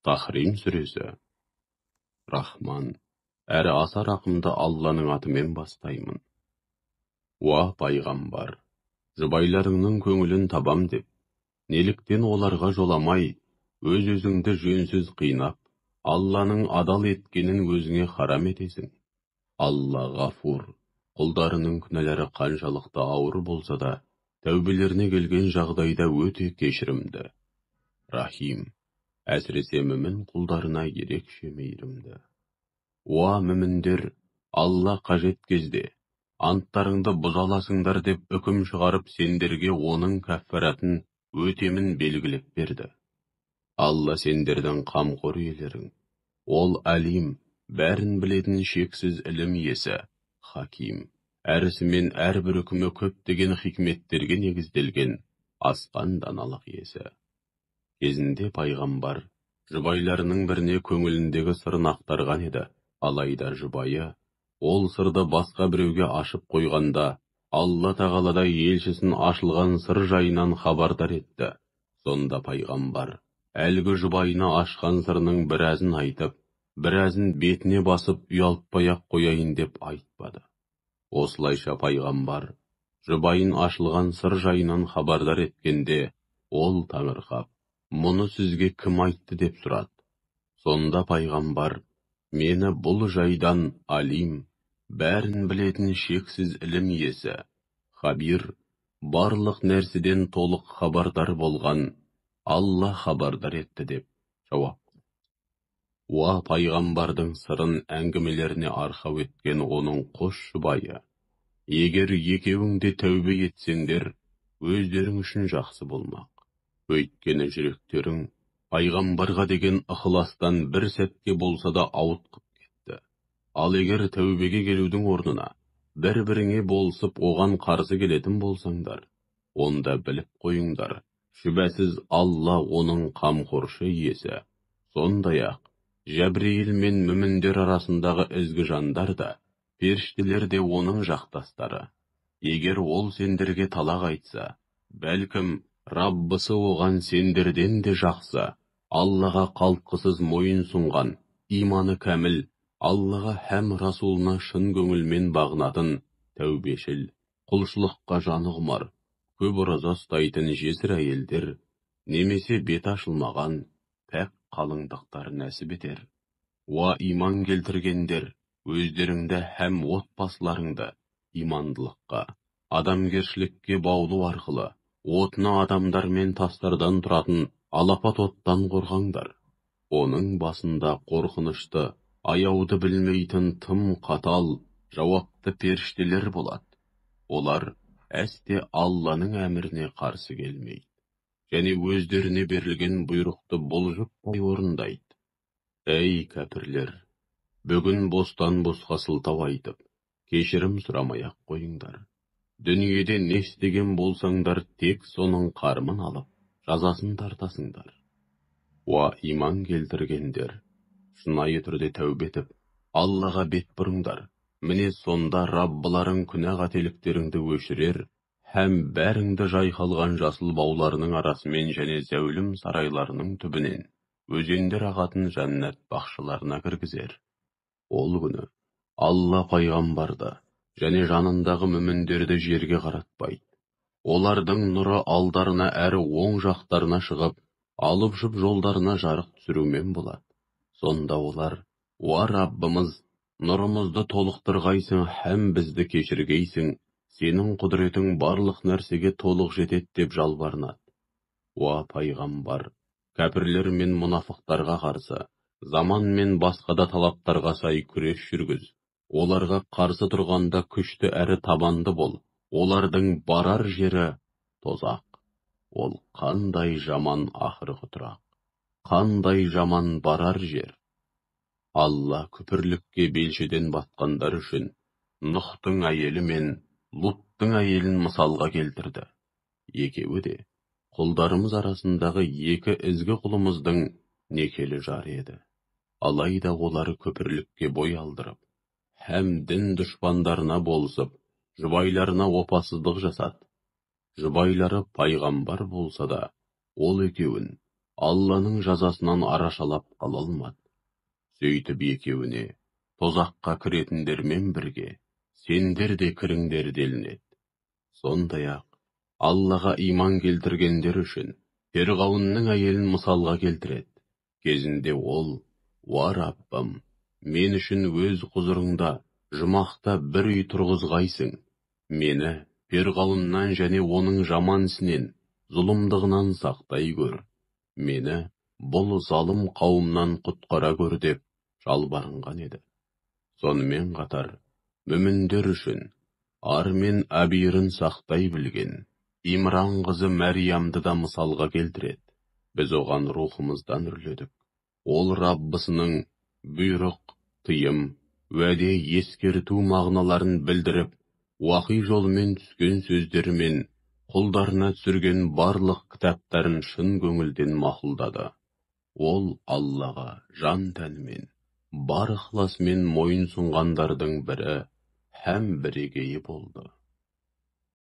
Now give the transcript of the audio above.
Тахрим сүресі. Рахман, әрі аса рақымды Алланың атымен бастаймын. Уа пайғамбар, жұбайларыңның көңілін табам деп, неліктен оларға жоламай, өз-өзіңді жөнсіз қинап, Алланың адал еткенін өзіңе харам етесің? Алла ғафур, құлдарының күнәлары қаншалықты ауыр болса да, тәубелеріне келген жағдайда өте кешірімді. Рахим, әсіресе мүмін құлдарына ерекше мейірімді. Уа мүміндер, Алла қажет кезде, анттарыңды бұза аласыңдар деп үкім шығарып, сендерге оның кәффаратын өтемін белгілеп берді. Алла сендердің қамқор иелерің. Ол әлим, бәрін білетін шексіз ілім иесі, хаким, әрісімен әрбір үкімі көптеген хикметтерге негізделген асқан даналық иесі. Кезінде пайғамбар жұбайларының біріне көңіліндегі сырын ақтарған еді. Алайда жұбайы ол сырды басқа біреуге ашып қойғанда, Алла тағала да елшісін ашылған сыр жайынан хабардар етті. Сонда пайғамбар әлгі жұбайына ашқан сырының біразын айтып, біразын бетіне басып ұялтпай-ақ қояйын деп айтпады. Осылайша пайғамбар жұбайын ашылған сыр жайынан хабардар еткенде, ол таңырқап, мұны сізге кім айтты деп сұрады. Сонда пайғамбар, мені бұл жайдан алим, бәрін білетін шексіз ілім иесі, хабир, барлық нәрседен толық хабардар болған Алла хабардар етті деп жауап. Уа пайғамбардың сырын әңгімелеріне арқау еткен оның қос жұбайы, егер екеуің де тәубе етсеңдер, өздерің үшін жақсы болмақ. Өйткені жүректерің пайғамбарға деген ықыластан бір сәтке болса да ауытқып кетті. Ал егер тәубеге келудің орнына бір-біріңе болысып оған қарсы келетін болсаңдар, онда біліп қойыңдар, шүбәсіз Алла оның қамқоршы иесі. Сондай-ақ, Жәбірейіл мен мүміндер арасындағы ізгі жандар да, періштелер де оның жақтастары. Егер ол сендерге талақ айтса, бәлкім, Раббысы оған сендерден де жақсы, Аллаға қалтқысыз мойын сұнған, иманы кәміл, Аллаға һәм Расулына шын көңілмен бағынатын, тәубешіл, құлшылыққа жаны құмар, көп ораза ұстайтын жесір әйелдер, немесе беті ашылмаған, пәк қалыңдықтар нәсіп етер. Уа иман келтіргендер, өздеріңді һәм отбасыларыңды имандылыққа, адамгершілікке баулу арқылы, отына адамдар мен тастардан тұратын алапат оттан қорғаңдар. Оның басында қорқынышты, аяуды білмейтін тым қатал, жауапты періштелер болады. Олар әсте Алланың әміріне қарсы келмейді және өздеріне берілген бұйрықты бұлжытпай орындайды. Әй кәпірлер, бүгін бостан-босқа сылтау айтып, кешірім сұрамай-ақ қойыңдар. Дүниеде не істеген болсаңдар, тек соның қармын алып, жазасын тартасыңдар. Уа иман келтіргендер, шынайы түрде тәубе етіп, Аллаға бет бұрыңдар. Міне сонда Раббыларың күнә қателіктеріңді өшірер, һәм бәріңді жайқалған жасыл бауларының арасымен және зәулім сарайларының түбінен өзендер ағатын жәннат бақшаларына кіргізер. Ол күні Алла пайғамбарды және жанындағы мүміндерді жерге қаратпайды. Олардың нұры алдарына әрі оң жақтарына шығып, алып ұшып жолдарына жарық түсірумен болады. Сонда олар, уа Раббымыз, нұрымызды толықтырғайсың һәм бізді кешіргейсің, сенің құдіретің барлық нәрсеге толық жетеді деп жалбарынады. Уа пайғамбар, кәпірлер мен мұнафықтарға қарсы, заман мен басқа да талаптарға сай күрес жүргіз. Оларға қарсы тұрғанда күшті әрі табанды бол. Олардың барар жері тозақ. Ол қандай жаман ақырғы тұрақ, қандай жаман барар жер. Алла күпірлікке белшеден батқандар үшін Нұхтың әйелі мен Луттың әйелін мысалға келтірді. Екеуі де құлдарымыз арасындағы екі ізгі құлымыздың некелі жары еді. Алайда олар күпірлікке бой алдырып, һәм дін дұшпандарына болысып, жұбайларына опасыздық жасады. Жұбайлары пайғамбар болса да, ол екеуін Алланың жазасынан арашалап қала алмады. Сөйтіп екеуіне: «Тозаққа кіретіндермен бірге сендер де кіріңдер», – делінеді. Сондай-ақ Аллаға иман келтіргендер үшін Перғауынның әйелін мысалға келтіреді. Кезінде ол: «Уа Раббым, мен үшін өз құзырыңда жұмақта бір үй тұрғызғайсың. Мені Перғауыннан және оның жаман ісінен, зұлымдығынан сақтай көр. Мені бұл залым қауымнан құтқара көр», – деп жалбарынған еді. Сонымен қатар мүміндер үшін ар мен абирін сақтай білген Имран қызы Мәриямды да мысалға келтіреді. Біз оған рухымыздан үрледік. Ол Раббысының бұйрық, тыйым, уәде, ескерту мағыналарын білдіріп, уақи жолымен түскен сөздерімен құлдарына түсірген барлық кітаптарын шын көңілден мақұлдады. Ол Аллаға жан тәнімен, бар ықыласымен мойынсұнғандардың бірі һәм бірегейі болды.